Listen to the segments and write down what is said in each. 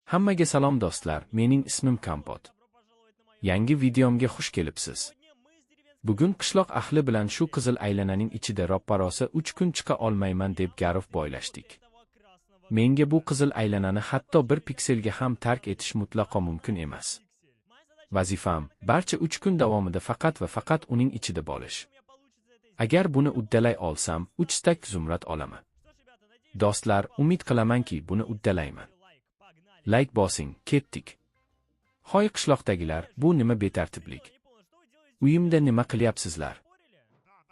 Hammaga salom do'stlar, mening ismim Kompot. Yangi videomga xush kelibsiz. Bugun qishloq ahli bilan shu qizil aylananing ichida roppa-rosa 3 kun chiqa olmayman deb garov boylashdik. Menga bu qizil aylanani hatto bir pikselga ham tark etish mutlaqo mumkin emas. Vazifam barcha 3 kun davomida faqat va faqat uning ichida bo'lish. Agar buni uddalay olsam, 3 stak zumrad olaman. Do'stlar, umid qilamanki, buni uddalayman. Like bosing, ketdik. Hoy qishloqdagilar, bu nima betartiblik? Uyimda nima qilyapsizlar?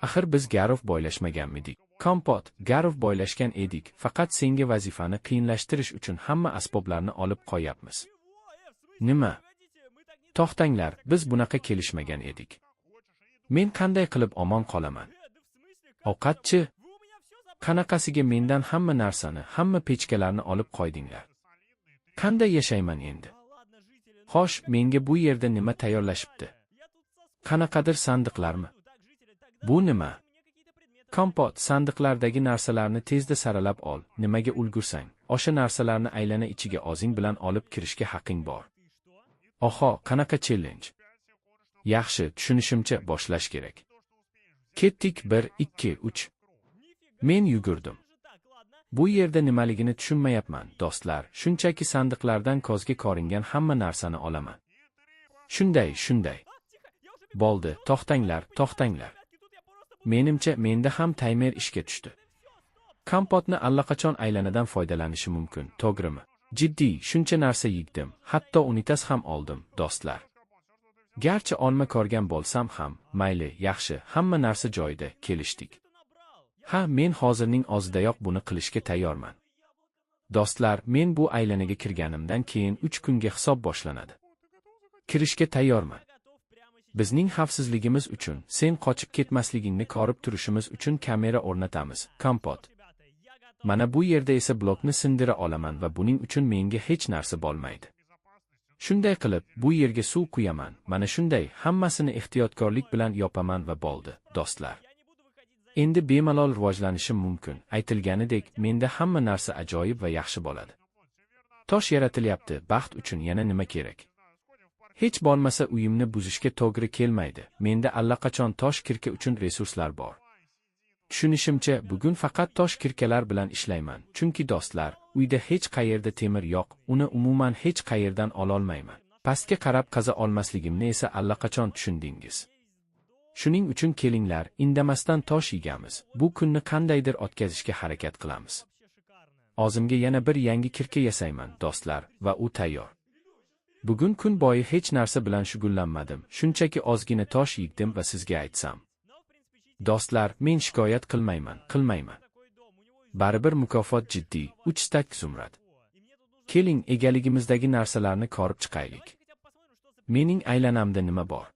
Axir biz garov boylashmaganmidik? Kompot, garov boylashgan edik, faqat senga vazifani qiyinlashtirish uchun hamma asboblarni olib qo'yapmiz. Nima? To'xtanglar, biz bunaqa kelishmagan edik. Men qanday qilib omon qolaman? Ovqatchi? Qanaqasiga mendan hamma narsani, hamma pechkalarni olib qo'ydinglar? Qanday yashayman endi? Xo'sh, menga bu yerda nima tayyorlashibdi? Qanaqadir sandiqlarmi? Bu nima? Kompot, sandiqlardagi narsalarni tezda saralab ol, nimaga ulgursang, o'sha narsalarni aylana ichiga o'zing bilan olib kirishga haqqing bor. Oho, qanaqa challenge? Yaxshi, tushunishimcha boshlash kerak. Ketdik 1, 2, 3. Men yugurdim. Bu yerda nimaligini tushunmayapman, do'stlar. Shunchaki sandiqlardan ko'zga ko'ringan hamma narsani olaman. Shunday, shunday. Bo'ldi, to'xtanglar, to'xtanglar. Menimcha, menda ham taymer ishga tushdi. Kompotni allaqachon aylanadan foydalanishi mumkin, to'g'rimi? Jiddiy, shuncha narsa yig'dim, hatto unitaz ham oldim, do'stlar. Garchi olma ko'rgan bo'lsam ham, mayli, yaxshi, hamma narsa joyida, kelishdik. Ha, men hozirning o'zidayoq buni qilishga tayyorman. Do'stlar, men bu aylanaga kirganimdan keyin 3 kunga hisob boshlanadi. Kirishga tayyorman. Bizning xavfsizligimiz uchun, sen qochib ketmasligingni ko'rib turishimiz uchun kamera o'rnatamiz, Kompot. Mana bu yerda esa blokni sindira olaman va buning uchun menga hech narsa bo'lmaydi. Shunday qilib, bu yerga suv quyaman. Mana shunday, hammasini ehtiyotkorlik bilan yopaman va bo'ldi, do'stlar. Endi bemalol rivojlanishim mumkin. Aytilganidek, menda hamma narsa ajoyib va yaxshi bo'ladi. Tosh yaratilyapti, baxt uchun yana nima kerak? Hech bo'lmasa uyimni buzishga to'g'ri kelmaydi. Menda allaqachon tosh kirka uchun resurslar bor. Tushunishimcha, bugun faqat tosh kirkalar bilan ishlayman. Chunki do'stlar, uyda hech qayerda temir yo'q, uni umuman hech qayerdan ololmayman. Pastga qarab qaza olmasligimni esa allaqachon tushundingiz. Shuning uchun kelinglar, indamasdan tosh yegamiz. Bu kunni qandaydir o'tkazishga harakat qilamiz. O'zimga yana bir yangi kirka yasayman, do'stlar, va u tayyor. Bugun kun bo'yi hech narsa bilan shug'ullanmadim. Shunchaki ozgina tosh yig'dim va sizga aytsam. Do'stlar, men shikoyat qilmayman, qilmayman. Baribir mukofot jiddiy, 3 stak zumrad. Keling, egaligimizdagi narsalarni ko'rib chiqaylik. Mening aylanamda nima bor?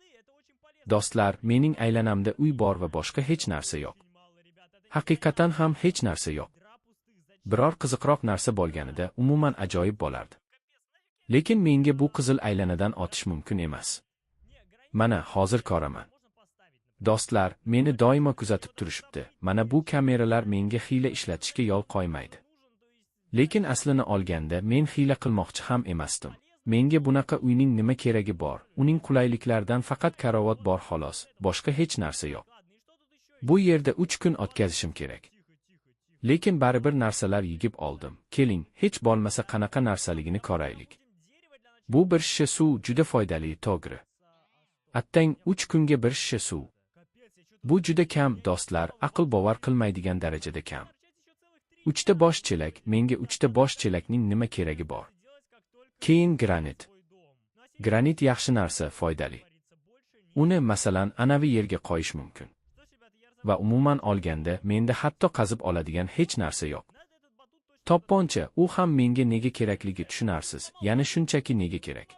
Do'stlar, mening aylanamda uy bor va boshqa hech narsa yo'q. Haqiqatan ham hech narsa yo'q. Biror qiziqroq narsa bo'lganida umuman ajoyib bo'lardi. Lekin menga bu qizil aylanadan otish mumkin emas. Mana hozir ko'raman. Do'stlar, meni doimo kuzatib turishibdi. Mana bu kameralar menga hiyla ishlatishga yo'l qo'ymaydi. Lekin aslini olganda men hiyla qilmoqchi ham emasdim. Menga bunaqa uyning nima keragi bor? Uning qulayliklaridan faqat karavot bor xolos, boshqa hech narsa yo'q. Bu yerda 3 kun o'tkazishim kerak. Lekin baribir narsalar yig'ib oldim. Keling, hech bo'lmasa qanaqa narsaligini ko'raylik. Bu bir shisha suv juda foydali, to'g'ri. Attang 3 kunga bir shisha suv. Bu juda kam, do'stlar, aql bovar qilmaydigan darajada kam. 3 ta bosh chelak, menga 3 ta bosh chelakning nima keragi bor? Keyin granit. Granit yaxshi narsa, foydali. Uni, masalan, anavi yerga qo'yish mumkin. Va umuman olganda, menda hatto qazib oladigan hech narsa yo'q. To'pponcha, u ham menga nega kerakligi tushunarsiz, ya'ni shunchaki nega kerak.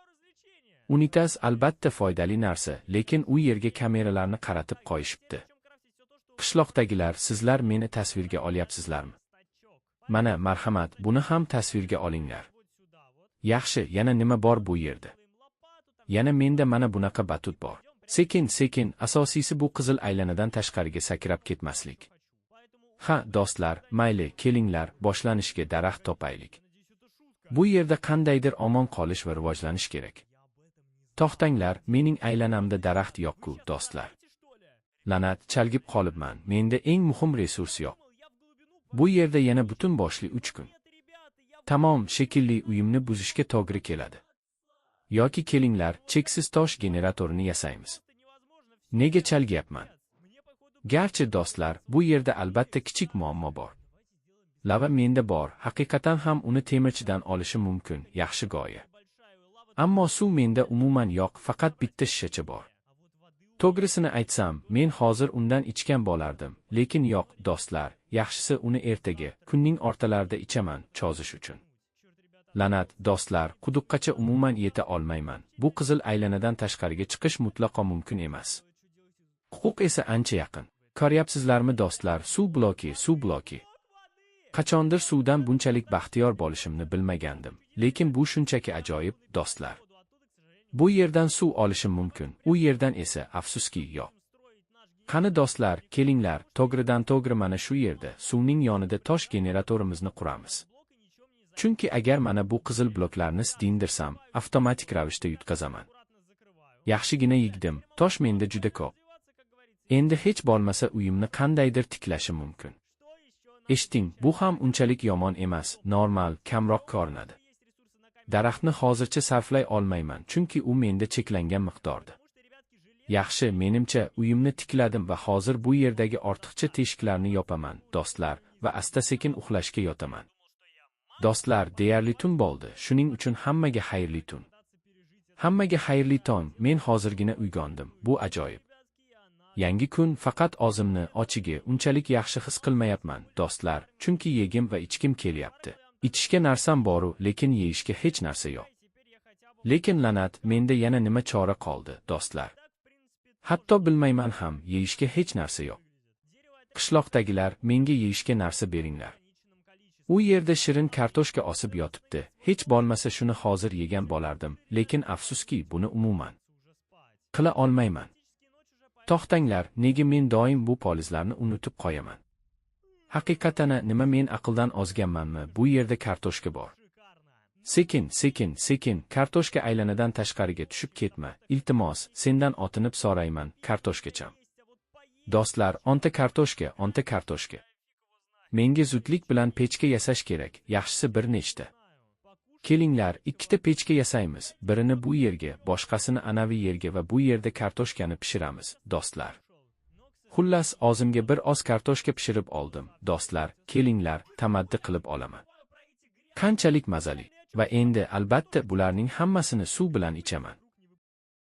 Unitaz albatta foydali narsa, lekin u yerga kameralarni qaratib qo'yishibdi. Qishloqdagilar, sizlar meni tasvirga olyapsizlarmi? Mana, marhamat, buni ham tasvirga olinglar. Yaxshi, yana nima bor bu yerda? Yana menda mana bunaqa batut bor. Sekin, sekin, asosiysi bu qizil aylanadan tashqariga sakrab ketmaslik. Ha, do'stlar, mayli, kelinglar, boshlanishiga daraxt topaylik. Bu yerda qandaydir omon qolish va rivojlanish kerak. To'xtanglar, mening aylanamda daraxt yo'q-ku, do'stlar. La'nat, chalgib qolibman. Menda eng muhim resurs yo'q. Bu yerda yana butun boshli 3 kun. Tamom, shekilli uyimni buzishga to'g'ri keladi. Yoki kelinglar, cheksiz tosh generatorini yasaymiz. Nega chalgiyapman? Garchi do'stlar, bu yerda albatta kichik muammo bor. Lava menda bor, haqiqatan ham uni temirchidan olishim mumkin, yaxshi g'oya. Ammo suv menda umuman yo'q, faqat bitta shishacha bor. To'g'risini aytsam, men hozir undan ichgan bo'lardim, lekin yo'q, do'stlar, yaxshisi uni ertaga, kunning o'rtalarida ichaman, chozish uchun. La'nat, do'stlar, quduqqacha umuman yeta olmayman. Bu qizil aylanadan tashqariga chiqish mutlaqo mumkin emas. Huquq esa ancha yaqin. Ko'ryapsizlarmi do'stlar, suv bloki, suv bloki. Qachondir suvdan bunchalik baxtiyor bo'lishimni bilmagandim, lekin bu shunchaki ajoyib, do'stlar. Bu yerdan suv olishim mumkin, u yerdan esa, afsuski, yo'q. Qani do'stlar, kelinglar, to'g'ridan to'g'ri mana shu yerda, suvning yonida tosh generatorimizni quramiz. Chunki agar mana bu qizil bloklarni sindirsam, avtomatik ravishda yutqazaman. Yaxshigina yigdim, tosh menda juda ko'p. Endi hech bo'lmasa uyimni qandaydir tiklashim mumkin. Eshiting, bu ham unchalik yomon emas, normal, kamroq ko'rinadi. Daraxtni hozircha sarflay olmayman, chunki u menda cheklangan miqdorda. Yaxshi, menimcha, uyimni tikladim va hozir bu yerdagi ortiqcha teshiklarni yopaman, do'stlar, va asta-sekin uxlashga yotaman. Do'stlar, deyarli tun bo'ldi, shuning uchun hammaga xayrli tun. Hammaga xayrli tong, men hozirgina uyg'ondim, bu ajoyib. Yangi kun, faqat o'zimni, ochigi, unchalik yaxshi his qilmayapman, do'stlar, chunki yegim va ichkim kelyapti. Ichishga narsam boru, lekin yeyishga hech narsa yo'q. Lekin la'nat, menda yana nima chora qoldi, do'stlar. Hatto bilmayman ham, yeyishga hech narsa yo'q. Qishloqdagilar, menga yeyishga narsa beringlar. U yerda shirin kartoshka osib yotibdi, hech bo'lmasa shuni hozir yegan bo'lardim, lekin afsuski, buni umuman qila olmayman. To'xtanglar, nega men doim bu polizlarni unutib qo'yaman? Haqiqatan nima men aqldan ozganmanmi, bu yerda kartoshka bor. Sekin, sekin, sekin, kartoshka aylanadan tashqariga tushib ketma, iltimos, sendan otinib so'rayman, kartoshkacham. Do'stlar, onta kartoshka, onta kartoshka. Menga zudlik bilan pechka yasash kerak, yaxshisi bir nechta. Kelinglar, ikkita pechka yasaymiz, birini bu yerga, boshqasini anavi yerga va bu yerda kartoshkani pishiramiz, do'stlar. Xullas, o'zimga bir oz kartoshka pishirib oldim, do'stlar, kelinglar, tamaddi qilib olaman. Qanchalik mazali. Va endi albatta bularning hammasini suv bilan ichaman.